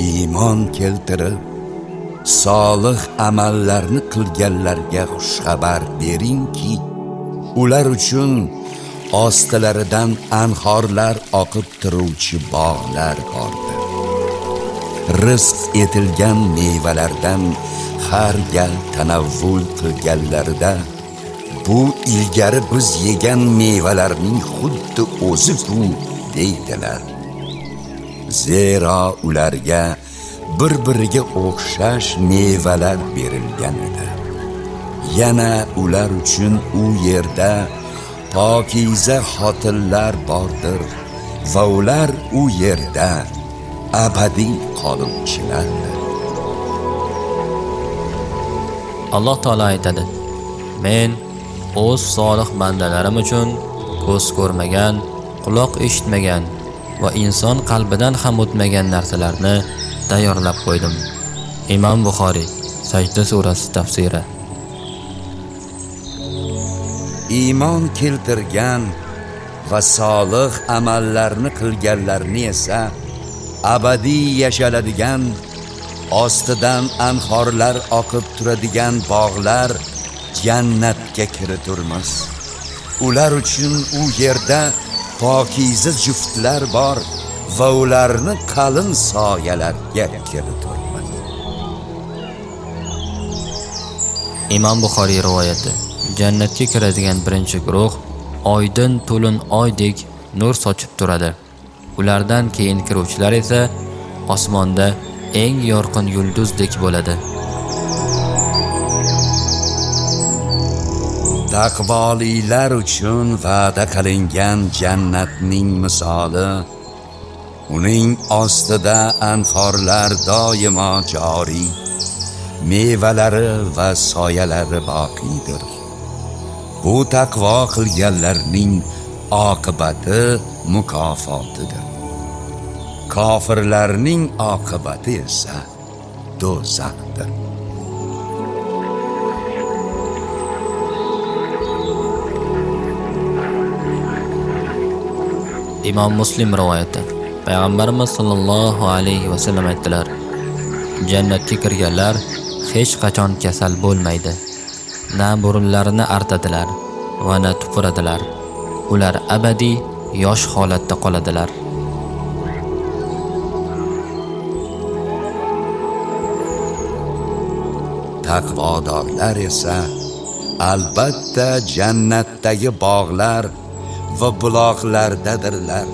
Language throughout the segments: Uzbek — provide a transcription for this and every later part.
Iymon keltirib, solih amallarni qilganlarga xushxabar beringki, ular uchun ostilaridan anhorlar oqib turuvchi bog'lar bordir. Rizq etilgan mevalardan har gal tanavvul qilganlarida, bu ilgari biz yegan mevalarning xuddi o'zi-ku deydilar. Zero ularga bir-biriga o'xshash mevalar berilgan edi. Yana ular uchun u yerda pokiza xotinlar bordir va ular u yerda abadiy qoluvchilardir. Alloh taolo aytadi: Men o'z solih bandalarim uchun ko'z ko'rmagan, quloq eshitmagan va inson qalbidan ham o'tmagan narsalarni tayyorlab qo'ydim. Imom Buxoriy, Sajda surasi tafsiri. Iymon keltirgan va solih amallarni qilganlarni esa abadiy yashaladigan, ostidan anhorlar oqib turadigan bog'lar jannatga kiriturmiz. Ular uchun u yerda pokiza juftlar bor va ularni qalin soyalarga kiriturmiz. Imom Buxoriy rivoyati. Jannatga kiradigan birinchi guruh oydin to'lin oydek nur sochib turadi. Ulardan keyin kiruvchilar esa osmonda eng yorqin yulduzdek bo'ladi. Taqvolilar uchun va'da qilingan jannatning misoli, uning ostida anhorlar doimo joriy, mevalari va soyalari boqiydir. Bu taqvo qilganlarning oqibati mukofotidir. Kofirlarning oqibati esa do'zaxdir. Imom Muslim rivoyati. Payg'ambarimiz sollallohu alayhi va sallam aytdilar: Jannatga kirganlar hech qachon kasal bo'lmaydi. Na burunlarini artadilar va na tupuradilar. Ular abadiy yosh holatda qoladilar. Taqvodorlar esa albatta jannatdagi bog'lar va buloqlardadirlar.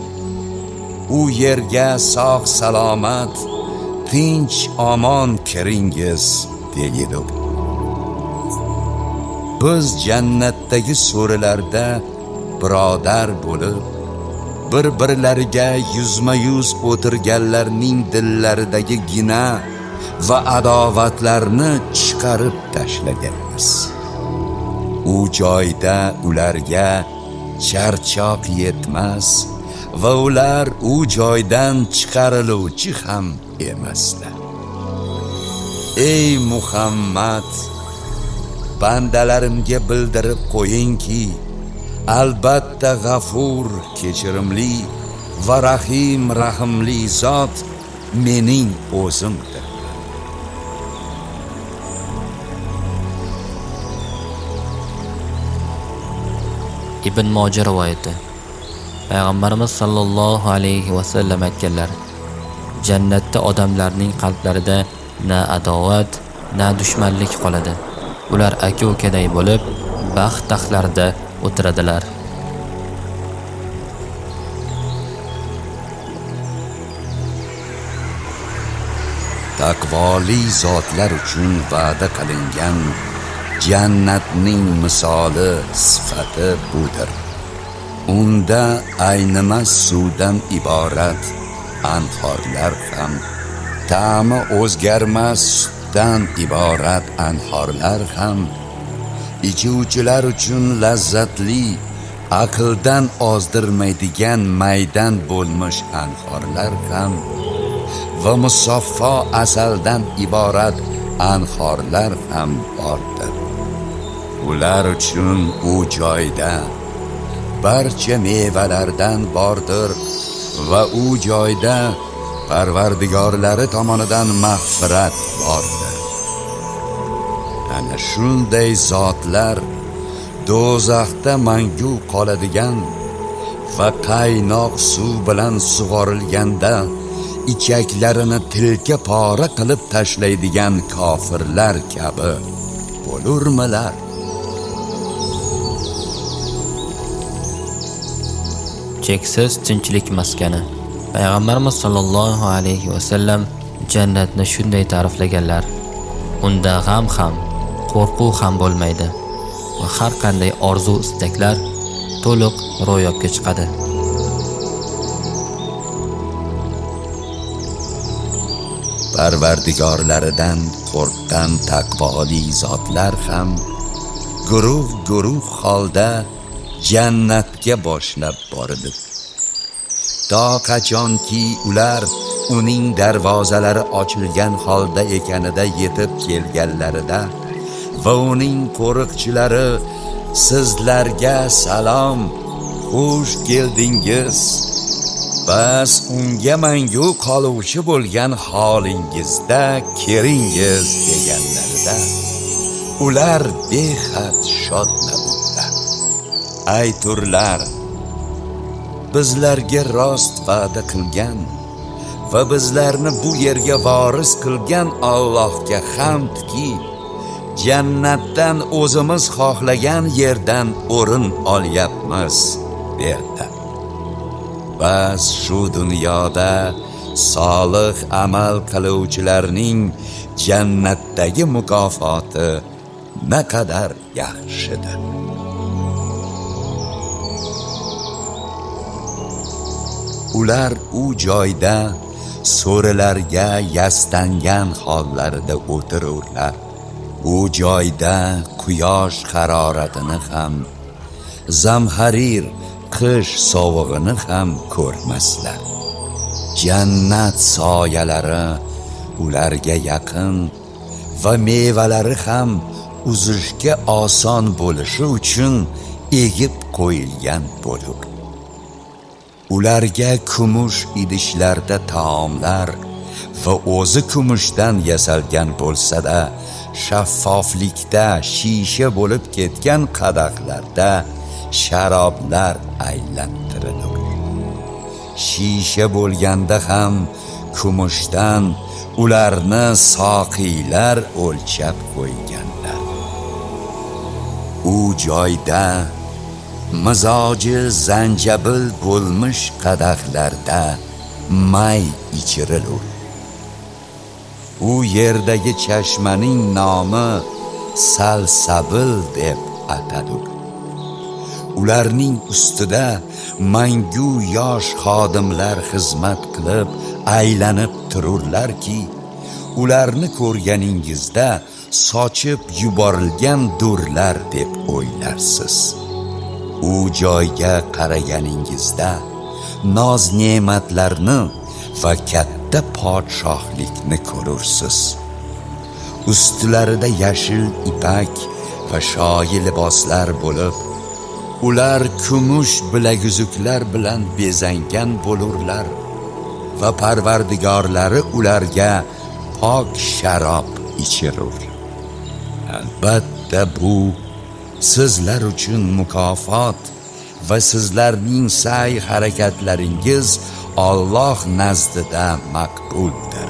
U yerga sog' salomat, tinch omon kiringiz deydi. Biz jannatdagi so'rilarda birodar bo'lib, bir-birlariga yuzma-yuz o'tirganlarning dillaridagi gina va adovatlarni chiqarib tashlaganmiz. U joyda ularga charchoq yetmas va ular u joydan chiqariluvchi ham emaslar. Ey Muhammad, bandalarimga bildirib qo'yingki, albatta G'afur kechirimli va Rahim rahimli zot mening o'zimdir. Ibn Moja rivoyati. Payg'ambarimiz sollallohu alayhi va sallam aytganlar: Jannatda odamlarning qalblarida na adovat, na dushmanlik qoladi. Ular aka-ukaday bo'lib, baxt taxtlarida o'tiradilar. Taqvoli zotlar uchun va'da qilingan jannatning misoli sifati budir. Unda aynimas suvdan iborat anhorlar ham, ta'mi o'zgarmas sutdan iborat anhorlar ham, ichuvchilar uchun lazzatli, aqldan ozdirmaydigan maydan bo'lmish anhorlar ham va musaffo asaldan iborat anhorlar ham bordir. Ular uchun u joyda barcha mevalardan bordir va u joyda Parvardigorlari tomonidan mag'firat bordir. Ana shunday zotlar do'zaxda mangu qoladigan va qaynoq suv bilan sug'orilganda ichaklarini tilka pora qilib tashlaydigan kofirlar kabi bo'lurmilar? Cheksiz tinchlik maskani. Payg'ambarimiz sollallohu alayhi va sallam jannatni shunday ta'riflaganlar: unda g'am ham, qo'rquv ham bo'lmaydi va har qanday orzu istaklar to'liq ro'yobga chiqadi. Parvardigorlaridan qo'rqqan taqvoli zotlar ham guruh-guruh holda jannatga boshlab bordi. To qachonki ular uning darvozalari ochilgan holda ekanida yetib kelganlarida va uning qo'riqchilari sizlarga salom, xush keldingiz, bas unga mangu qoluvchi bo'lgan holingizda kiringiz deganlarida ular behad shodlanurlar. Ayturlar, bizlarga rost va'da qilgan va bizlarni bu yerga voris qilgan Allohga hamdki, jannatdan o'zimiz xohlagan yerdan o'rin olyapmiz derdi. Bas shu dunyoda solih amal qiluvchilarning jannatdagi mukofoti naqadar yaxshidir. Ular u joyda so'rilarga yastangan hollarida o'tirurlar. U joyda quyosh haroratini ham, zamharir qish sovug'ini ham ko'rmaslar. Jannat soyalari ularga yaqin va mevalari ham uzishga oson bo'lishi uchun egib qo'yilgan bo'lur. Ularga kumush idishlarda taomlar va o'zi kumushdan yasalgan bo'lsa-da, shaffoflikda shisha bo'lib ketgan qadahlarda sharoblar aylantirilur. Shisha bo'lganda ham kumushdan ularni soqiylar o'lchab qo'yganlar. U joyda mizoji zanjabil bo'lmish qadahlarda may ichirilur. U yerdagi chashmaning nomi Salsabil deb atalur. Ularning ustida mangu yosh xodimlar xizmat qilib aylanib tururlarki, ularni ko'rganingizda sochib yuborilgan durlar deb o'ylarsiz. U joyga qaraganingizda noz ne'matlarni va katta podshohlikni ko'rursiz. Ustilarida yashil ipak va shoyi liboslar bo'lib, ular kumush bilaguzuklar bilan bezangan bo'lurlar va Parvardigorlari ularga pok sharob ichirur. Albatta bu sizlar uchun mukofot va sizlarning sa'y harakatlaringiz Alloh nazdida maqbuldir.